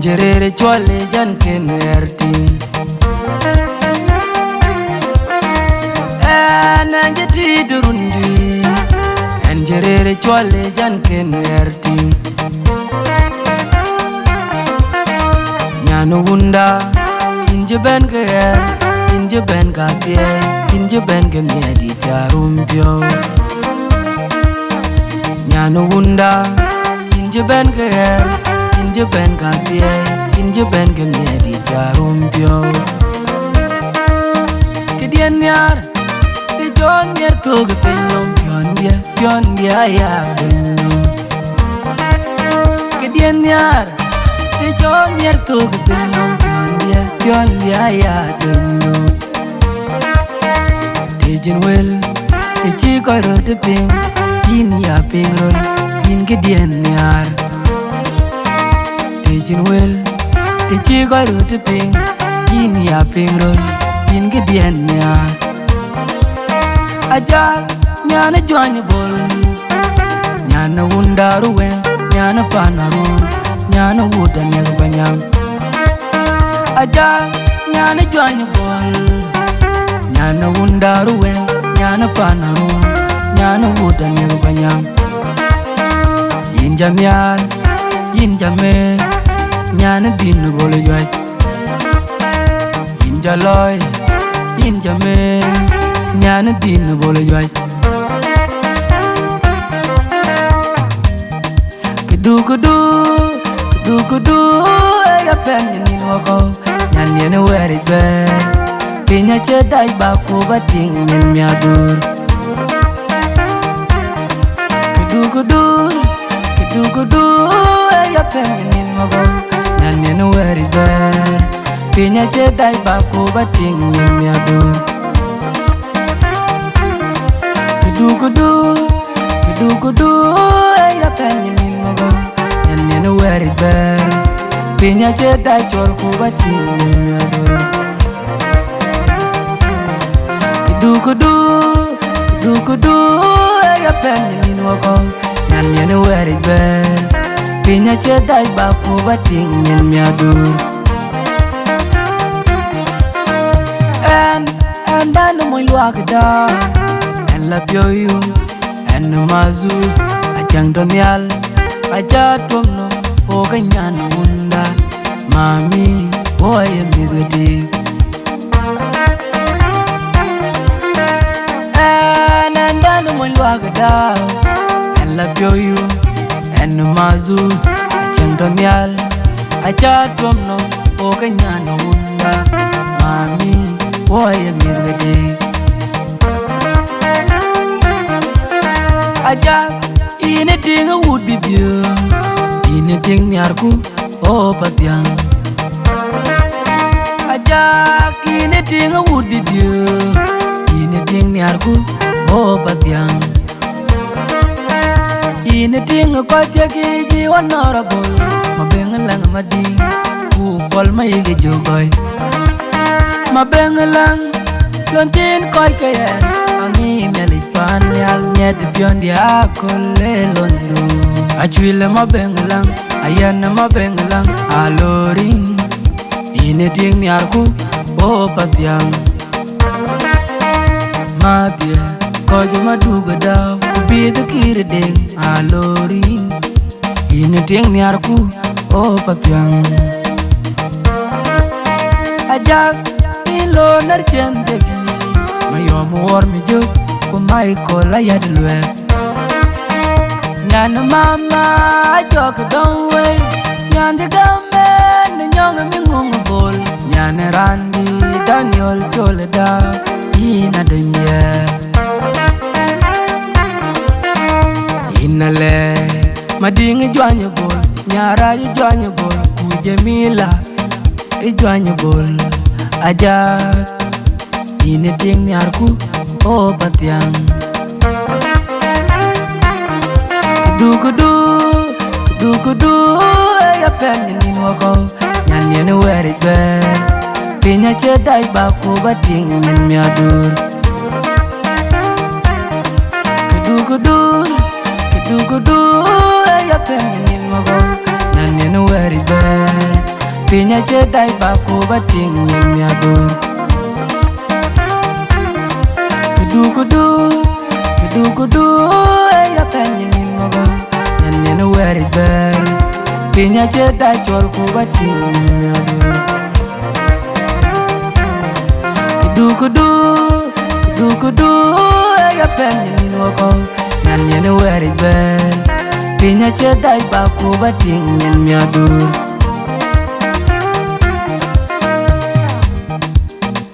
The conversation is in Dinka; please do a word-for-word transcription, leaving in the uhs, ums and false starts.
Jerere cuɔl ë jän ken ɣɛr tïŋ. Ɛn, ɛn jɛ tït run juiir. Ɛn jerere cuɔl ë jän ken ɣɛr tïŋ. Nyan wunda, yïn cï bɛ̈n ke ɣɛr, yïn cï bɛ̈n ka thiɛɛi, yïn cï bɛ̈n ke miɛt dït cä rum piɔ̈u. Nyan wunda, yïn cï bɛ̈n ke ɣɛr, yïn cï bɛ̈n ka thiɛɛi, yïn cï bɛ̈n ke miɛt dït cä rum piɔ̈u. Këdiɛ̈n nhiaar, të cɔl nhiɛɛr thok ë piny nɔm, piɔ̈ndiɛ̈, piɔ̈ndiɛ̈ aya döny nɔm. Këdiɛ̈n nhiaar, të cɔl nhiɛɛr thok ë piny nɔm, piɔ̈ndiɛ̈, piɔ̈ndiɛ̈ aya döny nɔm. Të cïn wël, të cï kɔc röt piŋ, yïn ya piŋ röl, yïn këdiɛ̈n nhiaar. Të cïn wël, të cï kɔc röt piŋ, yïn ya piŋ röl, yïn këdiɛ̈n nhiaar. Ajak, nyan ë Juany Bol, nyan ë wun Daru Wëŋ, nyan ë pan Aruɔ̈ɔ̈ŋ, nyan ë wut Aniɛth Panyaŋ. Ajak, nyan ë Juany Bol, nyan ë wun Daru Wëŋ, nyan ë pan Aruɔ̈ɔ̈ŋ, nyan ë wut Aniɛth Panyaŋ. Yïn cä nhiaar, yïn cä mëë, nyan ë dhïn ë Bol Juac. Yïn cä lɔɔi, yïn cä mëë, nyan ë dhïn ë Bol Juac. Këdu, këdu, këdu, këdu, ë ya pɛ̈n ë nïn wakɔ̈u, nyan yen ë wɛ̈ɛ̈ric bɛ̈ɛ̈r. Piny acie dac bä ku bä tïŋ nyin miadur. Këdu, këdu, këdu, këdu, ë ya pɛ̈n ë nïn wakɔ̈u, nyan yen ë wɛ̈ɛ̈ric bɛ̈ɛ̈r. Piny acie dac bä ku bä tïŋ nyin miadur. Këdu, këdu, këdu, këdu, ë ya pɛ̈n ë nïn wakɔ̈u, nyan yen ë wɛ̈ɛ̈ric bɛ̈ɛ̈r. Piny acie dac cuɔl ku bä tïŋ nyin miadur. Këdu, këdu, këdu, këdu, ë ya pɛ̈n ë nïn wakɔ̈u, nyan yen ë wɛ̈ɛ̈ric bɛ̈ɛ̈r. Piny acie dac bä ku bä tïŋ nyin miadur. Ɛn, ɛn dan ë mony luaak da, ɛn la piɔ̈u yum, ɛn ë Mazus, acäŋ tɔ̈ nhial, acä tuɔm nɔm, wok ë nyan wunda, mami, wok ë ye mïth ke tik. Ɛn, ɛn dan ë mony luaak da, ɛn la piɔ̈u yum, ɛn ë Mazus, acäŋ tɔ̈ nhial, acä tuɔm nɔm, wok ë nyan wunda, mami, wok ë ye mïth ke tik. Ajak, yïn ë tïŋ ë wut bï biöök, yïn ë tïŋ nhiarku, o Pathiaŋ. Ajak, yïn ë tïŋ ë wut bï biöök, yïn ë tïŋ nhiarku, o Pathiaŋ. Yïn ë tïŋ ë kɔc thiek yiic ë honorable, Mabeŋ Läŋ Madï, ku Kuɔl Mayik ë Jogɔ̈i. Mabeŋ Läŋ, lon cïn kɔc ke yɛn, aŋic Nhialic pan nhial, nyɛt piɔ̈ndiɛ̈ aköl ë londu. Acuil ë Mabeŋ Läŋ, ayɛn ë Mabeŋ Läŋ, alorin. Yïn ë tïŋ nhiarku, o Pathiaŋ. Madhiɛ, kɔc ë Maduk ë Dau, ku bïth ë Kiir ë Deŋ, alorin. Yïn ë tïŋ nhiarku, o Pathiaŋ. Ajak, yïn lon ë cen thekï, Mayɔm Wuɔr Mijök, ku Michael Ayat Luɛɛk. Nyan mama ajɔk dɔŋ wei, nyan dï gam en nyɔŋ mi ŋuŋ Bol, nyan randi Daniel Col da, yïn adöny yɛ. Yïn alɛ, Madiŋ Juany Bol, nyara Juany Bol, ku Jemila. Ë Juany Bol, Ajak, yïn ë tïŋ nhiarku, o Pathiaŋ. Këdu, këdu, këdu, këdu, ë ya pɛ̈n ë nïn wakɔ̈u, nyan yen ë wɛ̈ɛ̈ric bɛ̈ɛ̈r. Piny acie dac bä ku bä tïŋ nyin miadur. Këdu, këdu, këdu, këdu, ë ya pɛ̈n ë nïn wakɔ̈u, nyan yen ë wɛ̈ɛ̈ric bɛ̈ɛ̈r. Piny acie dac ba ku ba tiŋ nyin miäkduur. Kudu kudu, kudu kudu, ë ya pɛ̈n nyin nin waka, nyan nyin wɛ̈ɛ̈ric bɛ̈ɛ̈r. Piny acie dac cɔl ku ba tiŋ nyin miäkduur. Kudu kudu, kudu kudu, ë ya pɛ̈n nyin nin waka, nyan nyin wɛ̈ɛ̈ric bɛ̈ɛ̈r. Piny acie dac ba ku ba tiŋ nyin miäkduur.